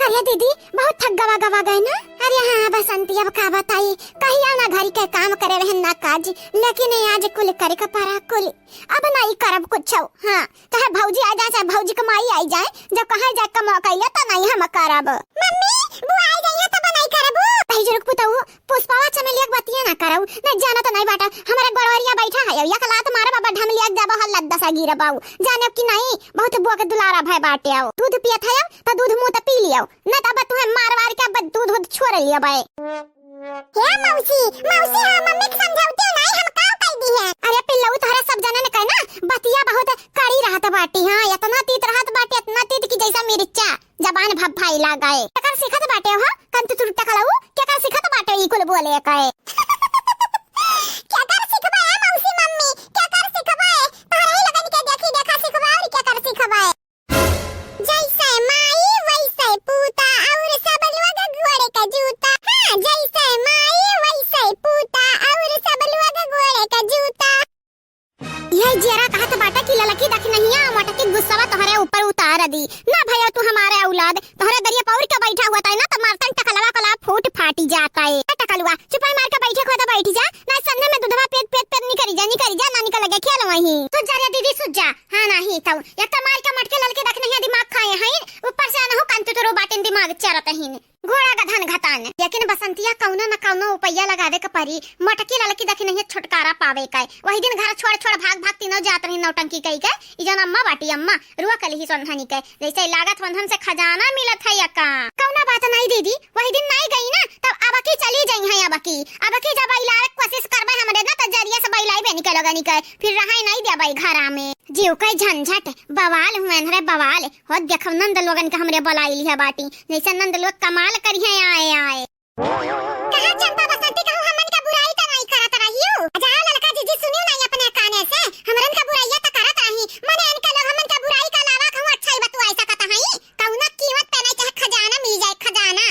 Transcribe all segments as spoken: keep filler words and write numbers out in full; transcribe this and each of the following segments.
अरे दीदी, बहुत थक गवा गवा गए ना। अरे हाँ बसंती, अब का बताई, कहिया ना घर के काम करे रहन ना काज, लेकिन ये आज कुल करे के परा कुल। अब नहीं करब कुछ। हाँ, चाहे भौजी आ जाए, चाहे भौजी के माई आई जाए, जब कहाँ जाए के मौका अइले तो नहीं हम करब। मम्मी, बुआ आ जाइए तब नहीं करबू। कही जुरुक पुतऊ, पुष्पावा चमेलिया के बतिया ना करऊ, न जानो तो नहीं बाटा, हमारे गोड़वरिया बैठा है, एक लात मारब अब ढमलिया के जाबो हल्ला दसा गिरबाऊ, जाने कि नहीं, बहुत बुआ के दुलारा भय बाटे आओ। दूध पियत है तो दूध मुँह त पी लियो, न तब तुहे मार वार के अब दूध उध छोड़ लियो बे। हे मौसी, मौसी, हाँ, मम्मी के समझौती नहीं, हम का कह दी है? अरे पिल्लऊ, तोहरा सब जने ने कहे ना, बतिया बहुत कड़ी रहत बाटी, हाँ, इतना तीत रहत बाटी, इतना तीत कि जैसा मिर्चा, जबान भभाई लागे। केकर सिखत बाटे हो, कंतुतुर टकलऊ, केकर सिखत बाटे ई कुल बोले के? केकर सिखबे ए मौसी मम्मी, केकर सिखबे? तोहरे ही लगन के देखी देखा सिखबे और केकर सिखबे? जैसे माई वैसे पूता और सब लोग गोड़े का जूता। हाँ, जैसे माई वैसे पूता और सब लोग गोड़े का जूता। यही जियरा कहत बाटे कि ललकी दखिनहिया मोटकी गुस्सावा तोहरे ऊपर उतार दी। ना भैया, तू हमारे औलाद, तोहरे दरिया पौर के बैठा हुआ ताई ना, तो मारतन टकलवा कला फूट फाटी जाता है। ए टकलुआ, चुपाई मार के बैठे खुद बैठ जा, ना संधे में दूधवा पेट पेट पेट निकरी जा, निकरी जा, नानी का लगे खेल वहीं। सुत जा रे दीदी, सुत जा। हाँ, नाही तो एक तो मार के मटके ललकी दखिनहिया दिमाग खाए हैं, ऊपर से अनहु कंतुतुरु बाटिन दिमाग चरत हीन। घोड़ा गधन घतान। लेकिन बसंतिया कौनो न कौनो उपैया लगावे के परी, मोटकी ललकी दखिनहिया छुटकारा पावे के। वही दिन घर छोड़ छोड़ भाग भाग तीनों जात रही नौटंकी कई के। ई जौन अम्मा बाटी अम्मा, रुआ कलही सोनधनी के, जैसे लागत वंधन से खजाना मिलत है यका। कौनो बात नहीं दीदी, वही दिन नहीं गई ना, तब अबकी चली जाई है अबकी। अबकी जब अइलावे के कोशिश करबे हमरे ना, तो जरिया से बइलाइबे निकल गनी के, फिर रहाई नहीं देबे घरा में। जीव के झंझट, बवाल हुए रे बवाल। हो देखो नंद लोगन के हमरे बलाई लिहे बाटी, जैसे नंद लोग कमाल करिहे आए आए। कहा चंपा बसंती, कहूँ हमन का बुराई त नहीं करत रहियो। जा ललका जीजी सुनियो नहीं अपने काने से, हमरन का बुराइया त करत रही। मने इनके लोग हमन का बुराई का अलावा कहूँ अच्छाई बतुआई सकत हई। कौनो कीमत पे नहीं, चाहे खजाना मिल जाए, खजाना।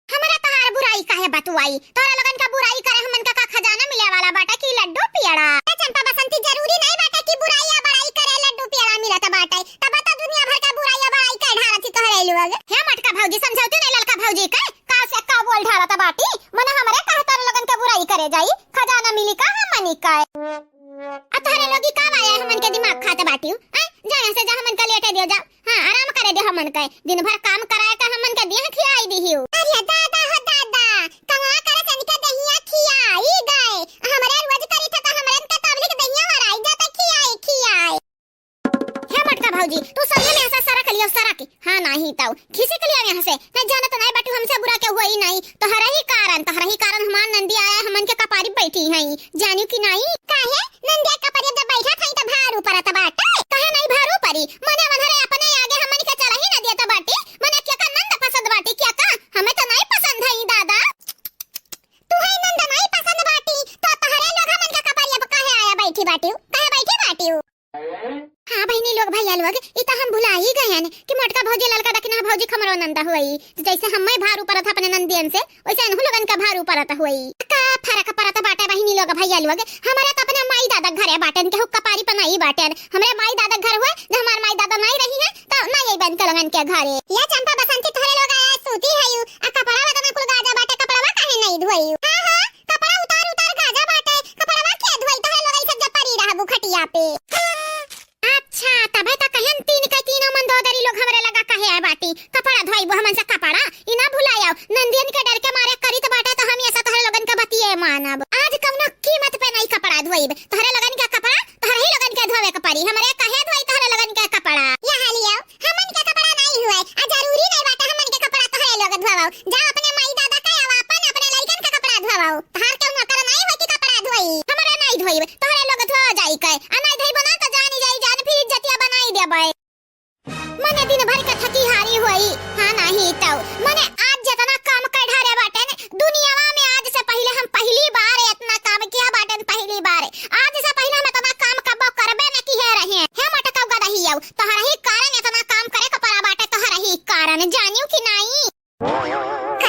हमरा तहार बुराई काहे बतुआई? तोहरा लोगन का बुराई करे हमन का, का खजाना मिले वाला बाटे कि लड्डू पियड़ा? ए चंपा बसंती, जरूरी नहीं बाटे कि बुराई या बड़ाई करे लड्डू पियड़ा मिलत बाटे। तब तो दुनिया भर का बुराई या बड़ाई कर ढारत ही तोहरे लोग। हे मटका भौजी, समझौती नहीं ललका भौजी के? का से का बोल ढारत बाटी? मने हमरे कहे तोहरे लोगन के बुराई करे जाई? खजाना मिली का हमनी का? आ तोहरे लोगी का वाया हमन के दिमाग खात बाटियो? आय, जा यहाँ से जा, हमन के लेटे दियो जा। हाँ, आराम करे दे हमन के। दिन भर काम कराए के हमन के देह खियाई दिहियो। अरे दादा हो दादा, कमा करे से इनके दहिया खियाई गए। हमरे रोज करी था तो हमरन के तबलिक दहिया हराई जाता खियाई खियाई। हे मटका भौजी, तू संगे में ऐसा सरक लियो सरक। हाँ, नाही तौ खिसक लिया यहाँ से। नहीं जाना तो नहीं बाटू, हमसे बुरा केहू होई नहीं। तोहरा ही कारण, तोहरा ही कारण हमार नंदी आया, हमन के कपारी बैठी हैं, जानियो कि नहीं? काहे? नंदिया कपारी जब बैठा था तो भार ऊपर आता बाटे। काहे नहीं भार ऊपरी? मने वनहरे अपने आगे हमन के चला ही ना देता बाटी। मने क्या का नंद पसंद बाटी क्या का? हमें तो नहीं पसंद है ई दादा। तू है नंद नहीं पसंद बाटी, तो तोहरे लोग हमन के कपारी अब काहे आया बैठी बाटी? काहे बैठी बाटी? हाँ बहिनी लोग, भैया लोग, ई त हम भुला ही गए हैं कि मोटका भौजी ललका दखिना भौजी खमरो नंदा हुई। तो जैसे हम्मे भार ऊपरत अपने नंदियन से, वैसे इनहु लोगन का भार ऊपरत हुई। का फरक परत बाटे बहिनी लोग, भैया लोग? हमारे त अपने माई दादा घरे बाटेन, केहू कपारी पर नहीं बाटेन। हमरे माई दादा घर हुए, जो हमार माई दादा नहीं रही है, तो नहीं आई बन के लोगन के घरे। या चंपा बसंती तोहरे लोग आया सूती है यू, आ कपड़ा बदना कुल गाजा बाटे, कपड़वा काहे नहीं धोई? हाँ, हाँ, कपड़ा उतार उतार गाजा बाटे, कपड़वा के धोई? तोहरे लोग ऐसे जब परी रहबू खटिया पे। अच्छा, तबे त कहन तीन के तीनों मंदोदरी लोग हमरे लगा कहे आए बाटी, कपड़ा धोइबो हमन से कपड़ा, ई ना भुलायो, नंदियन के डर के मारे करित बाटे त हम ऐसा तोहरे लोगन के बतिये मानब। आज कौनो कीमत पे नहीं कपड़ा धोइब, तोहरे लोगन के कपड़ा तोहरे ही लोगन के धोवे के परी, हमरे कहे धोई तोहरे लोगन के कपड़ा। यहाँ लियो, हमन के कपड़ा नहीं हुए, आ जरूरी नहीं बाटे हमन के कपड़ा तोहरे लोग धोवाओ, जा अपने माई दादा के, अब अपन अपने लइकन के कपड़ा धोवाओ, तोहार केहू नौकर नहीं हुए कि कपड़ा धोई। हमरे नहीं धोइब, तोहरे लोग धो जाई के, आ नहीं धोइबो ना तो जानी जाई जान, फिर इज्जतिया बनाई देबे। मने दिन भर के थकी हारी होई, हाँ नाही तौ। मने आज जितना काम कर ढारे बाटेन, दुनियावा में आज से पहिले हम पहली बार इतना काम किया बाटेन, पहली बार। आज से पहिले हम इतना काम कबो करबे न किहे रहे। हे मोटकौ गदहियौ, तोहरा ही कारण इतना काम करे के पड़ा बाटे, तोहरा ही कारण, जानियो कि नाई?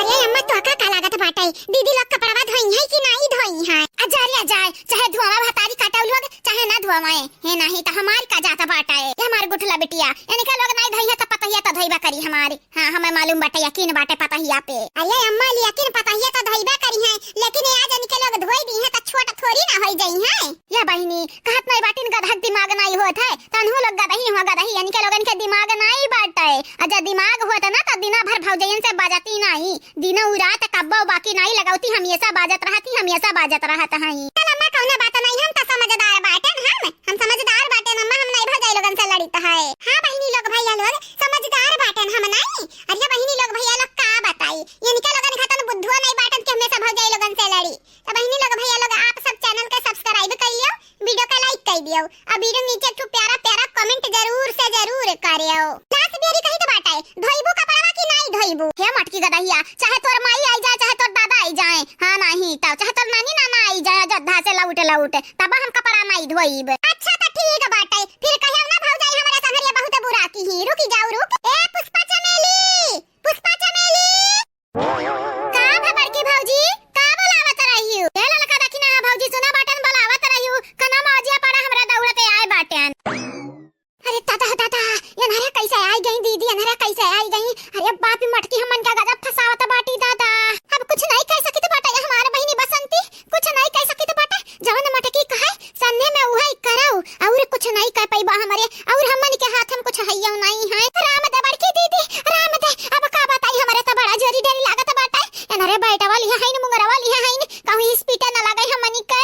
अरे अम्मा, तोहका का लागत बाटे? दीदी लोग कपड़वा धोई है कि नाई धोई है? अजा रे अजा, चाहे धोवा भतारी काटौ लोग, चाहे ना धोवाए, हे नाही त हमार का जात बाटे। ये हमार गुठला बिटिया, इनके लोग नाई धोई है त पतोहिया त धोई। बा करी हमारे। हाँ, हमें मालूम बाटे, यकीन बाटे पतहिया पे। अरे अम्मा, लेकिन पतहिया तो धोइबे करी हैं, लेकिन ये आज इनके लोग धोई दी हैं, तो छोट थोड़ी ना होई जाई हैं। या बहिनी, कहत नहीं बाटिन गदहक दिमाग नहीं होत है, तनहु लोग गदही हो गदही, इनके लोगन के दिमाग नहीं बाटे। आ जब दिमाग होत ना, तो दिना भर भौजैयन से बजती नहीं, दिनों रात कब्बो बाकी नहीं लगौती, हमेशा बाजत रहती, हमेशा बाजत रहत हई। चल अम्मा, कौनो बात नहीं, हम तो समझदार बाटेन, हम, हम समझदार बाटेन अम्मा, हम नहीं भौजाई लोगन से लड़ित है। हाँ बहिनी लोग, भैया लोग, समझदार बाटेन हम नहीं। अरे बहिनी लोग, भैया लोग, का बताई, इनके लोगन खातन बुद्धुआ नहीं बाटन कि हमेशा भौजाई लोगन से लड़ी। तो बहिनी लोग, भैया लोग, आप सब channel के subscribe कर लियो, video के like कर दियो, और video नीचे एक ठो प्यारा प्यारा comment जरूर से जरूर करियो। लास्ट बेरी कही तो बाटे, धोइबू कपड़वा कि नाई धोइबू? हे मटकी गदहिया, चाहे तोर माई आई जाए, चाहे तोर दादा आई जाए, हाँ नहीं तो चाहे तोर नानी नाना आई जाए अयोध्या से लौट लौट, तब हम कपड़ा नाई धोइब। अच्छा तो ठीक बाटे, फिर कहियो ना भौजाई हमारे संगरिया बहुत बुरा की ही। रुकी जाओ, रुक। ए पुष्पा चमेली, पुष्पा चमेली। का भा बड़की भौजी, का बोलावत रहियो? ए ललका दखिना भौजी, सुना बटन बोलावत रहियो, कना मौजिया पड़ा हमरा दौड़ते आए बाटेन। अरे दादा, दादा, एनहरे कैसे आई गई दीदी, एनहरे कैसे आई गई? अरे बाप रे, मटकी हमन का गजब फंसावत बाटी दादा। अब कुछ नहीं कह सकित बाटे हमार बहिनी बसंती, कुछ नहीं कह सकित बाटे। जवन मटकी कहे, सन्ने में उहे करौ, और कुछ नहीं कह पइबा हमरे, और हमन के हाथ में कुछ हइयो नहीं है। राम दे बड़की दीदी, राम दे, अब का बताई, हमरे तो बड़ा जोरी डर लागत बाटे। एनहरे बैठवा लिहे हइन, मुंगरवा लिहे हइन, कहूँ इस्पीटे न लगे हमनी के।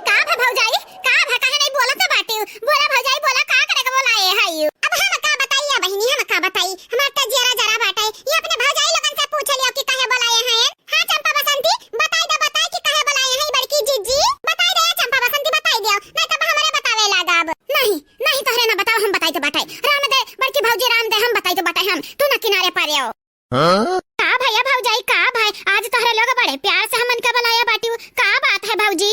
का भा भौजाई, का भा, काहे नहीं बोलत बाटे? बोला भौजाई, बोला, का करे के बोलाए है यू? अब हम का बताई या बहिनी, हम का बताई, हमार तो जियरा जरा बाटे। ये अपने भौजाई लोगन से पूछ लियो कि काहे बोलाए हैं। हाँ चंपा बसंती, बताई दे, बताई कि काहे बोलाए हैं बड़की जीजी। बताई दे चंपा बसंती, बताई दियो, नहीं तब हमरे बतावे लागब। नहीं, नहीं तोहरे ना बताओ, हम बताई तो बाटे। राम दे, बड़की भौजी राम दे, हम बताई तो बाटे हम, तू ना किनारे पर रहो। हाँ? का भैया भौजाई, का भाई, आज तोहरे लोग बड़े प्यार से हमन के बुलाया बाटिउ, का बात है भौजी?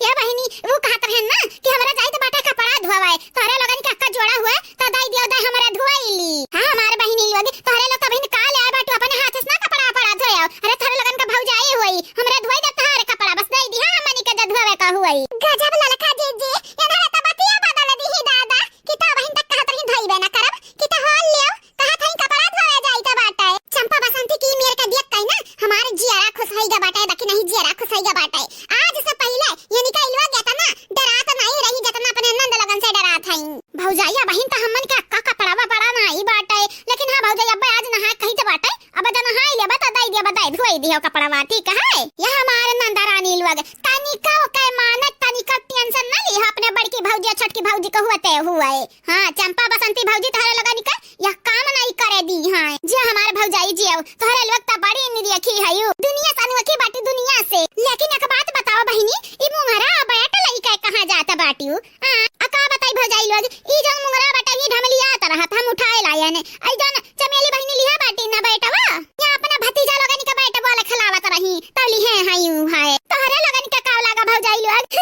ये बहिनी, वो कहत रहन ना कि हमरा जाइत बाटे कपड़ा धोवाए, तोहरे लोगन के अक्का जोड़ा हुए, त दाई दियो दाई हमरा धोइली। हाँ, हमार बहिनी लोग, तोहरे लोग कभी का ले आए बाटू, अपने हाथ से ना कपड़ा पड़ा धोयाओ। अरे तोहरे लोगन का भौजाई हुई, हमरा धोई दे तोहरे कपड़ा, बस दाई दी, हाँ, हमनी के जे धोवे का हुई। गजब ललका जीजी, एनहरे त बतिया बदल दी ही दादा, कि तो बहिन तक कहत रही धोइबे ना करब, कि तो होल लियो, कहत हई कपड़ा धोवे जाई के बाटे। चंपा बसंती की मेर के देख के ना हमार जियरा खुश होई गा बाटे, बाकी नहीं जियरा खुश होई गा बाटे। आज से पहिले ये निकल लोग इतना डरात नहीं रही जितना अपने नंद लोगन से डरात हई। भौजाई बहिन त हमन के अक्का कपड़ा वपड़ा नहीं बाटे, लेकिन हाँ भौजाई अब आज नहाए कही तो बाटे, अब जब नहाई लेबा त दाई देबा, दाई धोई दियो कपड़वा, ठीक है? यह हमार नंदा रानी लोग तनिका के मानत, तनिका tension न ली, अपने बड़की भौजी छोटकी भौजी को हुआ ते हुआ है। हाँ, चंपा बसंती भौजी तोहरे लोगन के यह काम नहीं करे दी हैं। जे हमार भौजाई जियो, तोहरे लोग त बड़ी निरीखी हयू। दुनिया से अनोखी बाटी दुनिया से। लेकिन एक बात बताओ बहिनी, ई मुंगरा बैठ लइके कहाँ जात बाटिउ? हाँ, आ का बताई भौजाई लोग, ई जौन मुंगरा बाटे, ई ढमलियात रहत, हम उठाए लायन। आई जौन चमेली बहिनी लिहा बाटी ना बैठवा, या अपना भतीजा लोगन के बैठ बोले खिलावत रही, तब लिहे हैं यूं है। तोहरे लोगन के का लागा भौजाई लोग?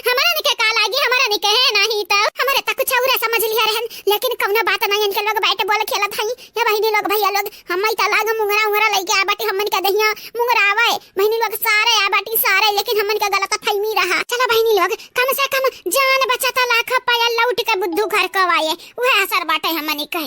हमरन के का लागी, हमरन के है नहीं तो। हमरे त कुछ और समझ लिहे रहन, लेकिन कौनो बात नहीं, इनके लोग बैठ बोले खेलत हई। या बहिनी लोग, भैया लोग, हम ही त लाग मुंगरा उंगरा लइके आ बाटी, हमन के दहिया मुंगरा आवे। बहिनी लोग सारे आ बाटी सारे, लेकिन हमन के गलत फहमी रहा। चला बहिनी लोग, कम से कम जान बचता लाख पाया, लौट के बुद्धू घर को आए, वह असर बाटे हमन के।